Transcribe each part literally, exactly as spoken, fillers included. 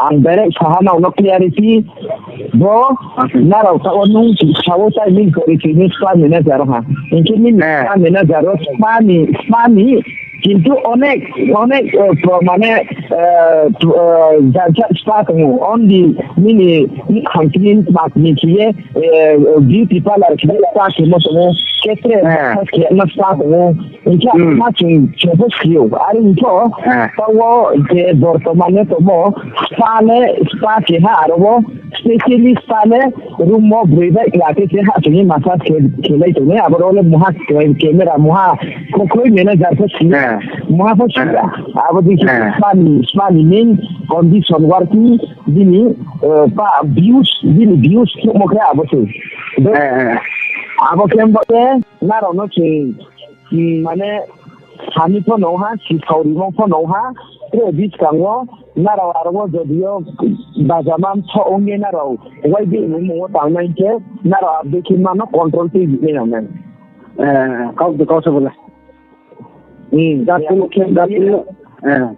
Ang direct saha nrao no clarity, bo nrao taoh wo nung sao tai mini kori khe ni spa manager ha. Hing khe mini spa manager wo spa ni, spa ni, kintu onek, onek, eh, pro-, mane, eh, pro-, eh, jat jat spa tong ou. Only mini, ni khang kini mak ni khe ye, eh, beauty parlour khe ye spa khemo tong ou. Khe tre massage khe ma spa tong ou. Hing khe ma chung, chung pho si ou. Are hing pho, taoh wo je bortoman no tongmo, spa le, spa keha aro wo, specially spa le, room wo broi bai kla khe se ha chung ye massage khe, khelai tong nai, abo rao le muha, camera muha, kokroi manager pho si, muha pho si ya. Abo dei khe spa ni, spa ni main condition working, bini, eh, pa views, bini views khemo khe abo se. Abo khe bo ye, nrao no chung, mm, mane, sani pho no ha, si saori mo pho no ha, tre buskang wo, nrao aro wo jodi yo bajama mthoh ong ye nrao, Y B A ni mmung wo tangnai khe, nrao abo dei khe ma no control tui bi nai nang nai. Eh, kau de kau se bo le. Hmm, jati no khe, jati no, eh.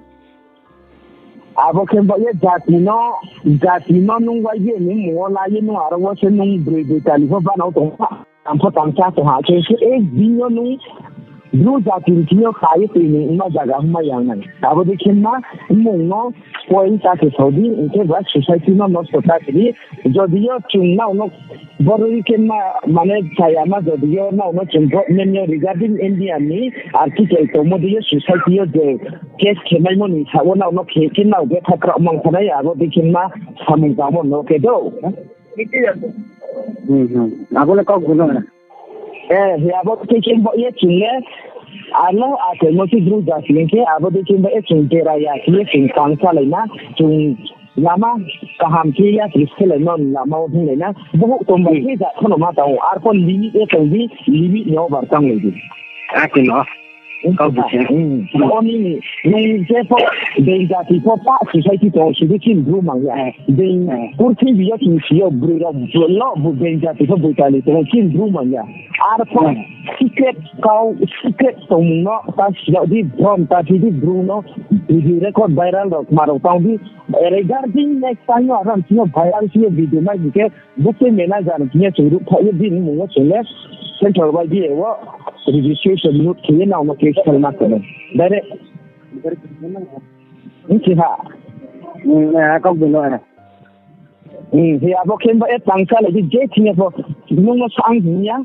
Abo khe bo ye jati no, jati no nung Y B A ni mmung wo la ye nung aro wo se nung broi boitali pho bana tong ha. Tang pho tang cha tong ha, khe se ek din yo nung Bru jati ni thing yo kha ye tui ni ma zaga hma yang nai. Abo dei khe ma mmung no spoil ta khe sao di, hing khe ba society no nosto ta khe di. Jodi yo chung nrao no boro ri khe ma, mane chaya ma jodi yo nrao no chung government yo regarding India ni article tongmo dei yo society yo je case khe maimo ni sa wo nrao no khe khe nrao betha kraoh mang thanai abo dei khe ma samung tangmo no khe do. Hmm, hmm. Abo le kau guna. Eh, he abo dei khe bo ye chung le, ano achaimo se Bru jati hing khe, abo dei khe bo ye chung bera ya khe ye chung tang salai na, chung lama kaham khe ya khe khelai no lama wo hinglai na, bohouh tong bai khe ja pho no ma tang ou, arpho limit ye tong di, limit ni over tanglai di. Ake no. Kau busi. Hmm. Oni, nung je pho, being jati pho pa society tong, sudu chini Bru mang ya. Being, purthimbi yo chini si yo, Bru rao, lo, bu being jati pho boitali tong, chini Bru mang ya. Arpho, secret kau, secret tongmung no, ta si yag di, brom ta si di, Bru no, video record viral rao, kma rao tang di, regarding next time no, aram si no viral si yo video mai di khe, Bo khe manager ni thing yo chung ruhkhaoh ye bini mmung wo chung le central Y B A wo registration note khe ye nrao no case file ma khe nai. Direct. Hing si ha. Hmm, eh, kau bino, eh. Hmm, he abo khe bo ye tang salai di je thing yo pho nung no sang hing ya.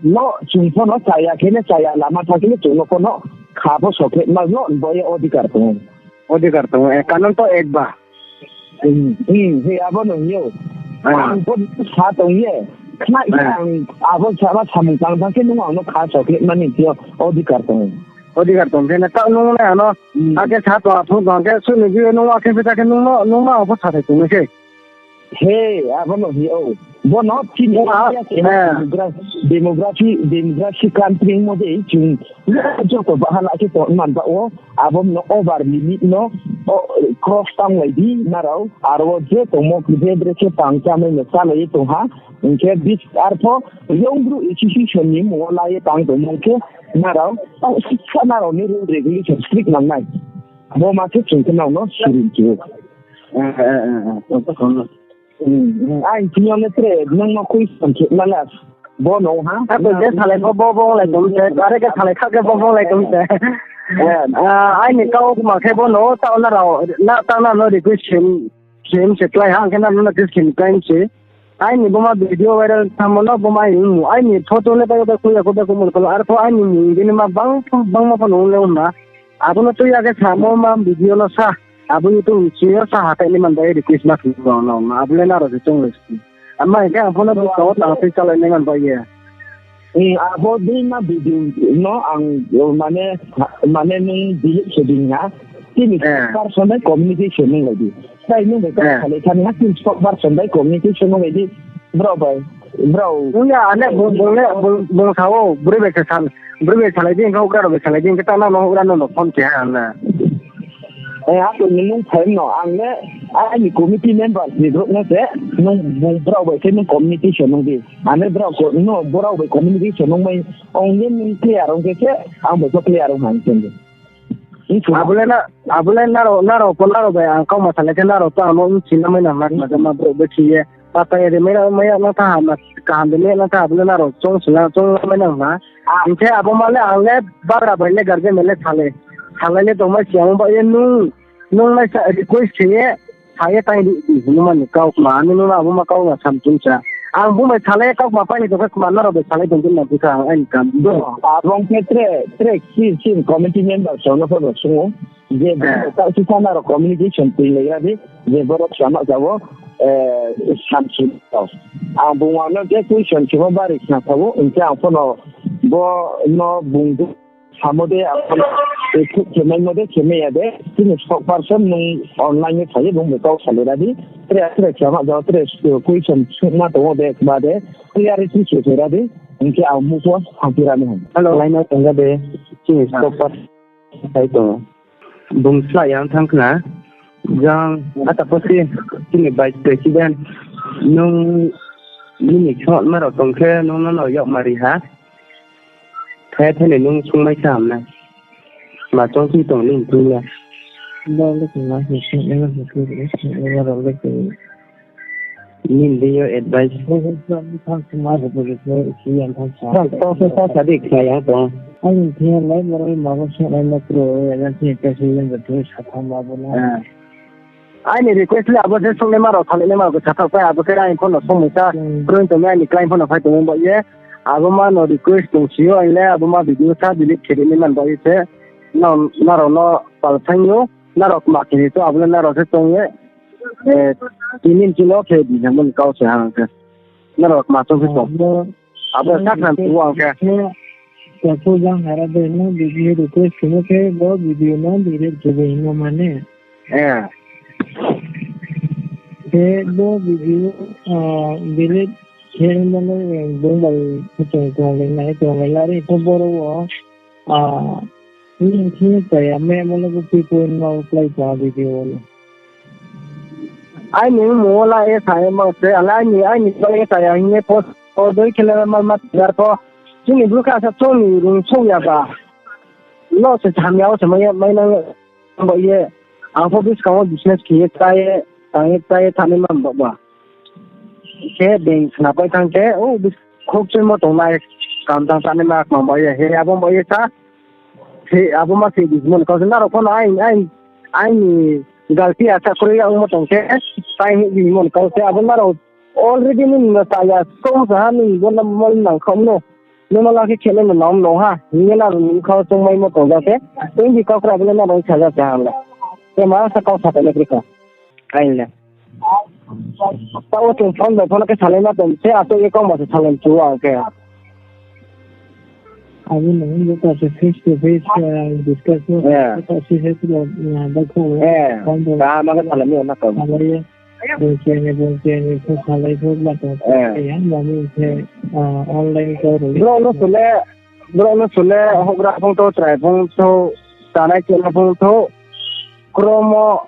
No, chung pho no chaya khe ne chaya lama tha khe ne chung no pho no kha pho sokhe ma no bo ye odhikar tong ou. Odhikar tong ou, eh, kanun to ek ba. Hmm, hmm, he abo no hing ou. Ah. Ang bo sa tong ye. Khna ye ang abo sa ma samung tang tang khe nung ang no kha sokhe mani thing yo odhikar tong ou. Odhikar tong khe na ta nung na ano. Hmm. Akhe sa tong, aphung tong khe suni bi nung akhe phi ta khe nung no, nung no ang pho sa thai tong nai se. He, abo no hing ou. Bo no chini India keha demography, demography country mo de chung joto bahala khe tong man ba wo. Abo no over limit no, o, cross tanglai di nrao, aro wo je tongmo je bre khe tang chámai no chálai ye tong ha, hing khe bis arpho, young Bru association ni mmung wo la ye tang tongmo khe nrao, tang siksa nrao ni rule regulation strict nang nai. Bo ma khe chung khe nrao no sirin chi ou. Eh, eh, eh, eh, eh, eh. Hmm, hmm. Aini thing yo le tre, nung no question khe ma la. Bo no ha? Ako je salai pho bo bong lai tong se, are khe salai kha khe bo bong lai tong se. Eh. Ah, aini kau ma khe bo no, ta na rao, na ta na no request sim, sim se klái ha, ang khe na no request sim klái se. Aini bo ma video viral samo no bo ma aini mu, aini photo le bai bai khuya khuya khuya mo kolo, arpho aini mu bini ma bang, bang ma pho no le na. Abo no tui ya khe samo ma video no sa. Abo YouTube ni sing yo sa hathái ni man bai request ma khe no, no, no. Abo le nrao se chung le. Ama hing khe ang pho no buskang wo tang tui chálai nai man bai ye. Hmm, abo dei ma video no ang, mane, mane nung delete khe di ha. Chini spokesperson bai communication nung lai di. Tai nung bai kau salai thani ha, chini spokesperson bai communication nung lai di. Brao bai, brao. Ong ya, ane bung, bung le, bung, bung sa ou, broi bai se sal, broi bai salai di, hing khe houhgra rao bai salai di, hing khe ta nang no houhgra no no phone khe ha ang le. Eh, ako ni nung phai no, ang le, aini committee member ni brouh no se, nung bung brao bai se nung communication nung di. Ane brao ko, no, brao bai communication nung mai, ong ye nung clear ong khe se, ang bai pho clear ong ha, ang khe. Abo le na, abo le nrao, nrao pho nrao bai ang kauma salai khe nrao to ang no bchi na mai nang na kma jama brouh bchi ye. Pata ya de mai ya, mai ya nang tha ha, kaham de mai ya nang tha, abo le nrao choung sila choung mai nang na. Hing khe abo ma le ang le bagra bai le guardian bai le salai, salai le tongmai si ang ba ye nung, nung nai sa request khe ye, sa ye tang di, di, nung mani kau kma, ani nung abo ma kau ma samchung sa. Ang bung bai salai kau kma pai ni tong khe kma nrao bai salai tong di na bikha ang aini kam. Abo ong khe tre, tre si, si committee member song no pho sung ou. Je, eh, ta sisa nrao communication tui lai ra di, je borok sama jao, eh, samchung tong. Ang bung ang no je question simo bari khna sa ou, hing khe ang pho no bo no bung samo de, ang pho no, eh, khe maimo de, khe mai ya de, chini spokesperson nung online wo sa ye bung bai kau salai ra di, tre, tre sama jao, tre, eh, question sungma tong ou de, kma de, clarity se khe ra di, hing khe ang bung pho thanngphi ra ni hing. Hello, line wo tong ja de, chini spokesperson sai tong ou. Bung sla yang thanng khna. Jang, ata pho se, chini vice president, nung, nini khoma rao tong khe, nung no no yag mari ha. Thai thai ni nung sungmai sa ham na. Ma chong si tong nini thing le. Bo le tong ma se, se, se, se, se, se, se, se, Nini deing yo advice. Tang se sa sa di khna ya tong. Ani thing yo lai borok ma bo se lai ma kro, ya thing ka se yang da thing sa tha ma bo na. Aini request le abo se sungnaima rao, salinaima rao khe sathak pai, abo khe aini phone no songmung sa, hmm, kroi tongmai aini client phone no phai tongmung ba ye, abo ma no request tong si yo, aini le abo ma video sa delete khe ri ni man ba ye se, nrao, nrao no pal saing yo, nrao kma khe ni to, abo le nrao se tong ye, eh, tini chini khe di na mani kau se ha ang khe. Nrao kma chung khe tong. Abo, abo sa khna tu ang khe. Khe, khe jang hara de no video request khemo khe bo video no delete khe bai hingmo mane. Eh. Khe bo video, ah, delete khe hingmo no, eh, bung bai khe chung tonglai nai, tonglai lari khe boro wo, ah, nini thing chaya memo le bo tui point ma wo klái tong video wo le. Aini mmung wo la ye sa ye ma se, ale aini, aini ba ye sa ya hing ye post o doi khe le ma, ma, yar pho. Chini bru kha sa chong ni rung song ya ba. No se hamya wo se mai, mai nang ba ye. Ang pho buskang wo business khe ye chá ye, tang ye chá ye thanai ma ba ba. Khe bank khna pai thanng khe, o, bis-, khokchoi mo tongnai, kam tang tanaima kma ba ye, he abo ba ye sa, he abo ma se di mon kau se, nrao pho no aini, aini, aini galti asa kroi ya ongmo tong khe, tai hi di mon kau se, abo nrao already nini no chaya, song sa ha nini bo na mol nang kha mno, nung no la khe khe nai no nang mno ha, hing ye nrao ni kha chongmai mo tong ja khe, tini di kau kra bo le nrao sa ja khe ha le. Khe ma sa kau sa tong le kri kha. Aini le. Taoh chung phone bai phone khe salai ma tong se, asuh ye kau ma se salai chu ang khe. Abo no hing khe face to face, eh, discuss no, eh, face to face no, eh, bai kho, eh, phone bai kaham khe salai mi na kau. Salai ye. Bung chini, bung chini, khe salai kho ma tong. Eh. Ya, mami khe, ah, online kau rao. Brouh no sule, brouh no sule, houhgra phung tho, chrai phung tho, chanai chana phung tho, kromo,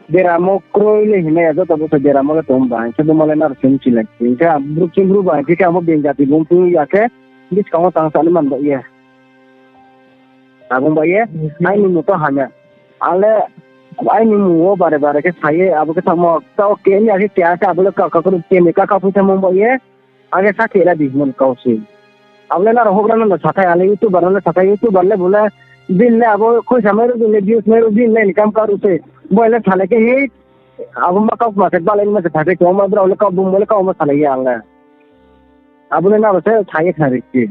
Deramo kroi le himai ya, joto bwsa deramo le tong ba, hing khe buma le nrao se mchi lai. Hing khe ang bru khe bru ba, hing khe ang bo being jati bung tui ya khe, buskang wo tang sa ni man ba ye. Abo ba ye, aini mmung to hamya. Ale, aini mmung wo bare bare khe sa ye, abo khe tamo, tao khe ni akhe khe abo le ka, ka, ka, khe ni ka, ka, phuisa mung ba ye. Age sa khe ra di mon kau se. Abo le nrao houhgra no sathai, ale YouTuber no sathai, YouTuber le bo le, bini le abo khoisa mai ru, bini le views mai ru, bini le income kar u se. Bo le salai khe hi, abo ma kau ma se, balai ma se, sathai khe, ma brao le kau, bung bo le kau ma salai ya ang le. Abo le nrao se sa ye khna ri se.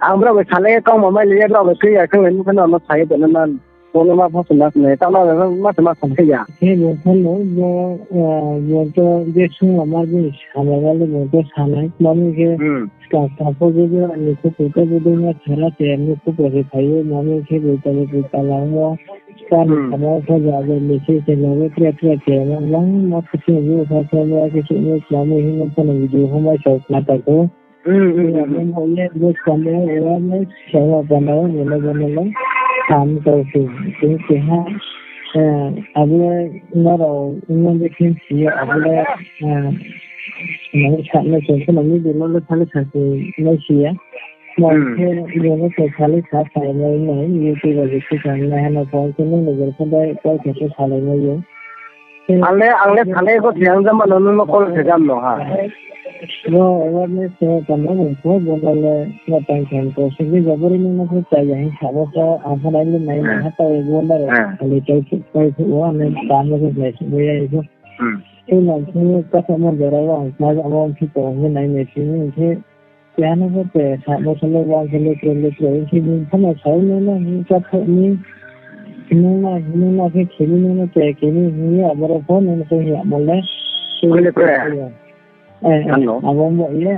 Ang brao bai salai kau ma mai le, brao bai khe ya, khe le, nung khe no, no sa ye, tong le man. Kono ma pho se ma se nai, tamo ma se ma se nai ya. Khe bo phano bo, ah, bo to je sung ma bini samai ba le bo to sanai. Mami khe, hmm, skang skang pho je je ani khupo to bo dei ma sara se ani khupo se phai ou, mami khe bo tale bo tala mo. Skang, hmm, samo pho ja bo message se loge tre tre se ma lang ma khe sung bo sa sa ma khe sung bo mami hino phano video pho mai sa na ta kho. Hmm, hmm, hmm, hmm. Abo le buskang le awareness khe ma bana o, bole bole le. Sam to se, se, se ha. Eh, abo le nrao, nrao je khe si ya, abo le, eh, nang sa na se, se nang ni bole le thale sa se, nai si ya. Khe, bung no se salai sa salai mai nai, YouTube bai se salai mai hano phone khe nung ni girlfriend bai kau khe se salai mai ou. Ang le, ang le salai pho thai ang jama no nung no call khe jam no ha. Bo awareness se tamo bung pho bo no le na tang khe ang ko se je jabori nung no pho chaya hing sa bo pho ang pho nai le nai ha ta bo no ro. Ale chai se chai se o ang le tamo se nai se bo ya ko. Tei nang khe kathamo jora wo ang sa jama ang khe tong khe nai nai sini khe. Keha no pho te samo salo bang khe lekro lekro hing khe bung phano sao nung no hing ka pho ni. Nung no, nung no khe khemi nung no te kemi hing ye aboro pho nung no khe hing amo le. Koi lekro ya? Eh, eh, Ano? Abo mo ye.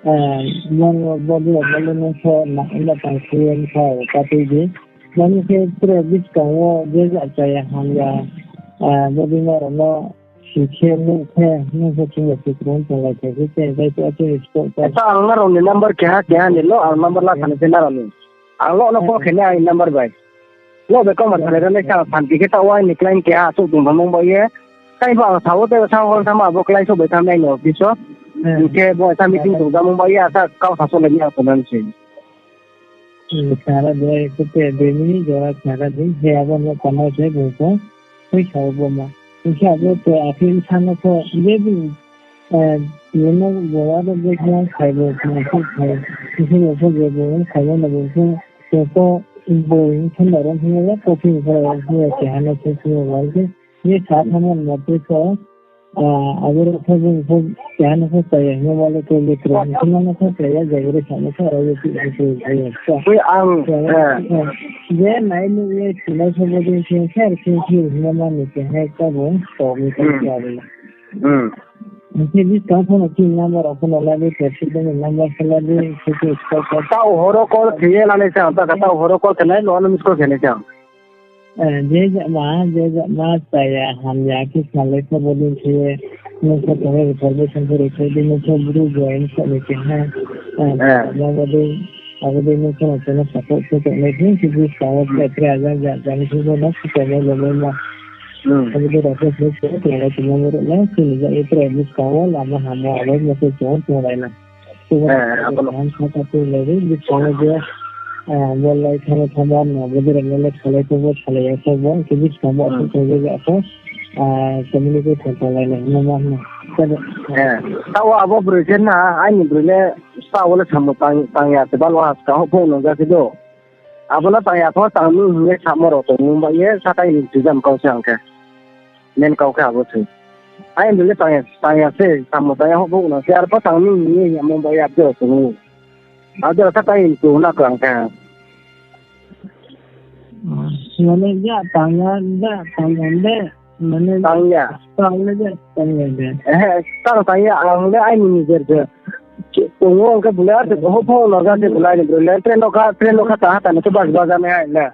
Eh, nung no body abo le nung pho na ina tang khe ye nung pho ka tui di. Nani khe tre buskang wo je ja chaya hamya, ah, body ma rao no Sing khe nung khe, nung khe chini sikron tonglai khe khe, khe, khe, khe, khe, khe, khe. Acha, ang nrao ni number keha, keha ni lo, ang number la sani khe nrao ni. Ang lo no call khe ni ang number bai. Lo bai kau ma salai rao nai sa, santi khe ta wai ni client keha, asuk tong tongmung bai ye. Tei bo ang sao tei sa hol sama bo client so bai tham nai ni office o. Hing khe bo sa meeting tong jamung bai ye, asa kau sa so lai ni ang tong nang se. Hmm, khna ra di, ai, khe te dui minute jora khna ra di, he abo no kono se bung pho, poisa bo ma. Hing khe abo te aphi bsa no pho, je bini, eh, bung no bo aro je khe phai bo, khe phai, khe bo pho je bung phai bo no bung pho, je pho, bo hing khe no rom hing ya, coffee hing khe rom hing ya, keha no khe khe bo ma khe, je sa thamo no ma tei pho, Ah, abo rao pho bung pho keha no pho chaya hingmo ma le koi lekro hing khe no pho chaya, jagori samo pho aro ye tui pho tui chaya. Koi ang, eh. Je nai nuh ye sinai pho bodei khe khe ar khe khe hingmo ma ni khe hai ka bo to mi khe Hmm. chari. Hmm. Hing khe buskang pho no chini number rao pho no la di, president ni number pho la di, khe khe call call. Tao horo call khe ye lanai sa, ta ka tao horo call khe nai, lo ano miss call khe nai sa. Eh, je jama, je jama, chaya, hamya, khe salai pho bodei khe, nung pho tongmai information pho rikhlai di, nung pho bru bo, nung pho ni khe ha. Eh, Eh. ma bodei, abo dei nung pho no channel support khe tongnai khe, khe buskang wo Hmm. tre tre ajang ja, jani khe bo no khe tongnai lomai ma. Hmm. Abo dei rao khe khe tongnai tongmai rao le, khe ni ja ye tre buskang wo lama hamo, abo no khe tongnai na. Eh, abo no. Ang kha kha tei lai di, buskang wo je, eh, bo lai thani thama no, bo je rang le salai pho bo, salai ya pho bo, khe buskang bo Hmm. asuk tong je ya pho, ah, communicate khe tong lai nai hingmo ma hingmo. Khe de. Eh, tao abo broi khe na, aini broi le, tao le samo tang, tang ya se, bal wa ska ho phone no ja khe do. Abo no tang ya pho, tang mi hing ye samo rao tong mung bai ye, sakai ni tijam kau se ang khe. Main kau khe abo se. Ai, bini tang ya, tang ya se, samo tang ya, houh bouh no se, arphuh tang ni, ni, ya, Mumbai ya, abdeo se ni. Abdeo sa tang ni, tu na klang kha. Mane ya, tang ya, ya, tang ya, de. Mane tang ya. Tang ya, de, tang ya, de. Eh, tang, tang ya, ang le, ai ni nijer se. Tong ou, ang khe bule, ar se, houh bouh no, ga se, bule, ai ni bule, train no kha, train no kha, ta ha, ta ni, se bus, bus, ane, ai le.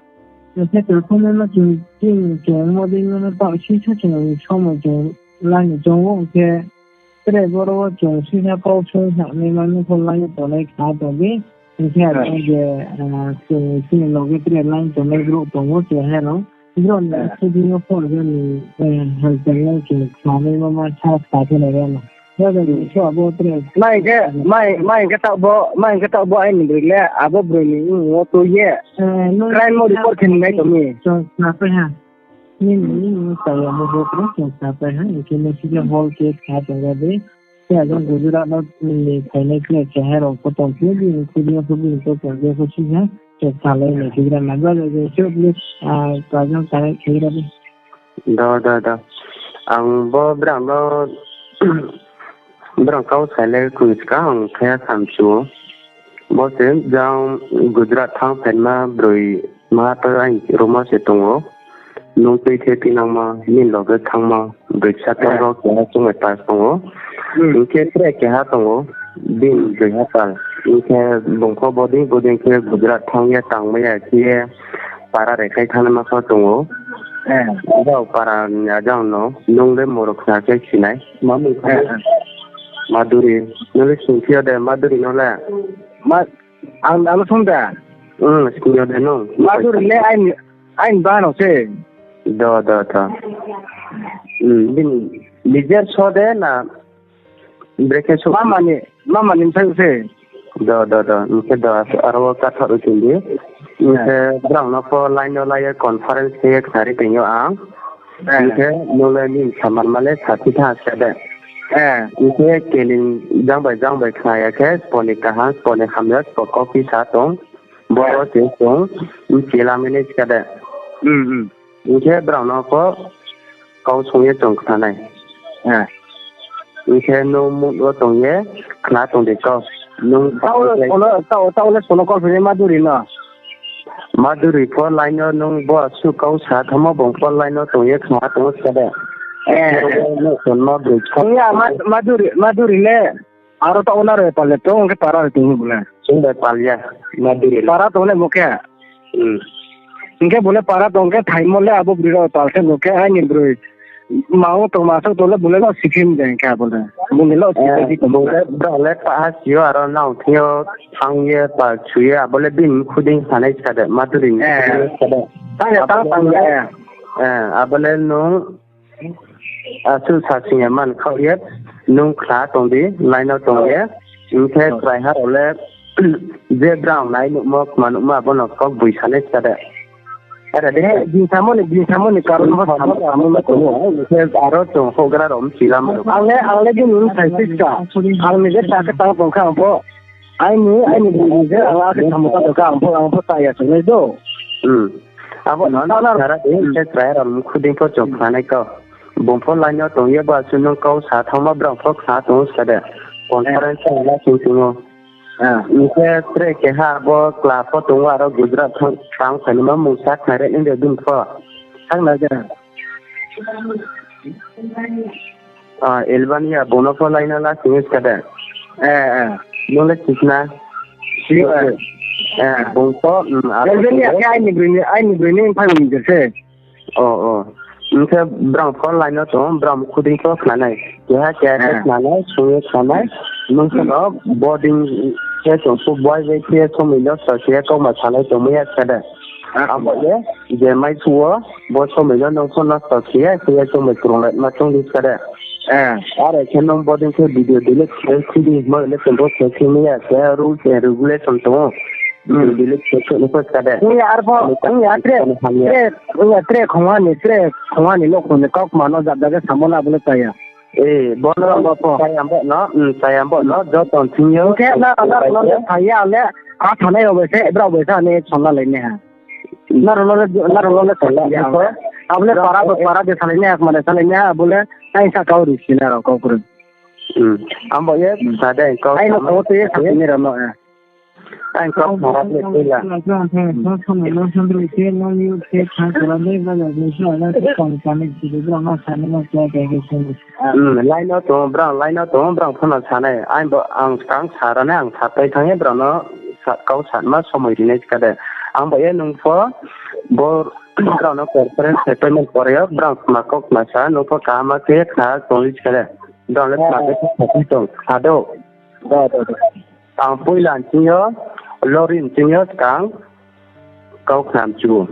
Khe tongkhomo no chung, chung, chung mo dei no taoh sisa chung somoi chung line chung ou khe, tre boro wo chung sisa kau sung sa nai ma nung pho line tongnai kha tong di, hing khe abo je, ah, chung chini loge tre line tongnai brouh tong ou chung he no, brouh ni studio no pho je ni, eh, hal tongnai chung kha nai ma ma sa sa khe nai rao no. Mai hing khe, mai, mai hing khe taoh bo, mai hing khe taoh bo aini broi le, abo broi ni mmung wo tui ye. Eh, nung crime wo report khe ni nai tong mi. Chung khnapai ha. Nini, nini, nini, tong ya mo bo, chung khnapai ha. Hing khe nung sini hall case kha tong ya de. Khe ajang Gujarat no nini phainai khe, khe hai rao pho tong khe, bini khe, bini khe, bini khe, tong ya pho si ha. Khe salai nai khe gra na, ba, ba, ba, so, please, ah, kajang salai khe gra de. Do, do, do. Ang bo brang no, brang kau salai kung ska ang khe samchu. Bo se jang Gujarat thang phaima broi ma to ang roma se tong ou. Nung tui khe tinangma, nini loge thangma, broi sa tong rao keha chung bai pass tong ou. Hmm. Hing khe tre keha tong ou. Din broi ha tal. Hing khe bung pho bodei bodei khe Gujarat thang ye tangmai ya khe ye para rekhlai thangnai ma pho tong ou. Eh. Abo para ni ajang no nung le morok sa khe sinai. Ma mung kha? Eh. Madhuri. Nung le singphi yo de Madhuri no le? Ma, ang, ang no sung da? Hmm, sing yo de nung. Madhuri le aini, aini ba no se. Do, do, do. Hmm, bini nijer so de na Brekhe so mama ni, mama ni bsai se. Do, do, do. Hing khe do, aro wo kathaoh ri tong di. Hing khe brao no pho line no lai ye conference khe ye khnari tong yo ang. Hing khe nung le nini samar ma le sathi tha ska de. Hing khe keling jang bai jang bai khna ya khe, sbo ni kaham, sbo ni hamya, sbo kauphi sa tong. Bo wo se tong, bchi la mi nai ska de. Hing khe brao no pho kau song ye chung khna nai. Hing khe nung mut wo tong ye khna tong di kau. Nung taoh le sono call phi nai Madhuri no. Madhuri pho line no nung bo asuh kau sa thanngmo bung pho line no tong ye khna tong ska de. Nung sono broi kha. Madhuri le aro taoh wo nrao pal le tong khe para ri tong bo le. Chung bai pal ya, Madhuri le. Para tong le bo khe. Hing khe bo le para tong khe thaimo le abo broi rao pal khe bo khe aini broi. Ma wo tong ma souh tong le bo le lo siphim de hing khe abo le. Bo ni lo siphim di tong le brao le paha si yo aro nang thing yo thanng ye pal chu ye abo le bini mkhu dei sanai ska de, Madhuri ni mkhu dei ska de. Abo le nung asuh sa sing ya man khaoh ye, nung khna tong di, line no tong ye, hing khe chrai ha rao le, je brao nai nuhmo, kma nuhmo, abo no kau boi sanai ska de. Are de, bini samo ni, bini samo ni karon pho samo, samo no tong ou. Hing khe aro chung houhgra rao mchi la ma. Ang le, ang le bini bsai se ska. Ang ni je ta khe tang tong khe ang pho, aini, aini bini je ang akhe samo ta tong khe ang pho, ang pho ta ya se nai do. Abo no sara di, hing khe chrai ha rao mkhu dei pho chung khna nai kau. Bung pho line no tong ye bo asuh nung kau sa thanngma brao pho khna tong ska de. Conference la sing tong ou. Hing khe tre keha abo kla pho tong ou aro Gujarat thanng, thanng phainaima mungsa khnari nai de bini pho. Thanngnai de. Albania bung no pho line no la sing ska de. Nung le sisna. Bung pho, Albania khe aini broi ni, aini broi ni mphaiyong ni je se. Hing khe brao pho line no tong, brao mkhu dei pho khna nai. Keha keha khe khna nai, sung ye khna nai. Nung pho no bodei khe chung pho bai bai khe somoi no sal khe kauma salai tongmai ya ska de. Abo le je maisuh wo, bo somoi no nung pho no sal khe ya, khe ya somoi krunglai ma choung di ska de. Are khe nung bodei khe video delete khe khui di, himba le chung bo khe khe mai ya khe rules and regulation tong ou. Delete khe khui ni pho ska de. Ong ya tre, ong ya tre khongha ni, tre khongha ni nouhkhong ni kaukma no jat jat khe samo na abo le chaya. Bo no chaya bo no, chaya bo no joto thing yo. Hing khe nrao no le phai ya le, a thanai rao bai se, brao bai se ani sonna lai nai ha. Nrao no le, nrao no le sonna ya. Abo le para, para de salai nai ha, kma de salai nai ha, abo le aini sahka wo risi nai rao kau kroi. Abo ye sa de kau. Aini kau tui ye sa ni rao no. Aini kau thanng le tui la. Line no tong, brao line no tong, brao pho no sa nai. Aini bo ang skang sa ra nai, ang sa pai thanng ye brao no kau sanma somoi ri nai ska de. Ang bo ye nung pho bo brao no conference khe paimo ni pore yo brao kma kau kma sa, nung pho kaham khe khna tong di ska de. Brao le kma khe sa tong, sa do. Ang poila nching yo, lori nching yo skang kau khnam chu.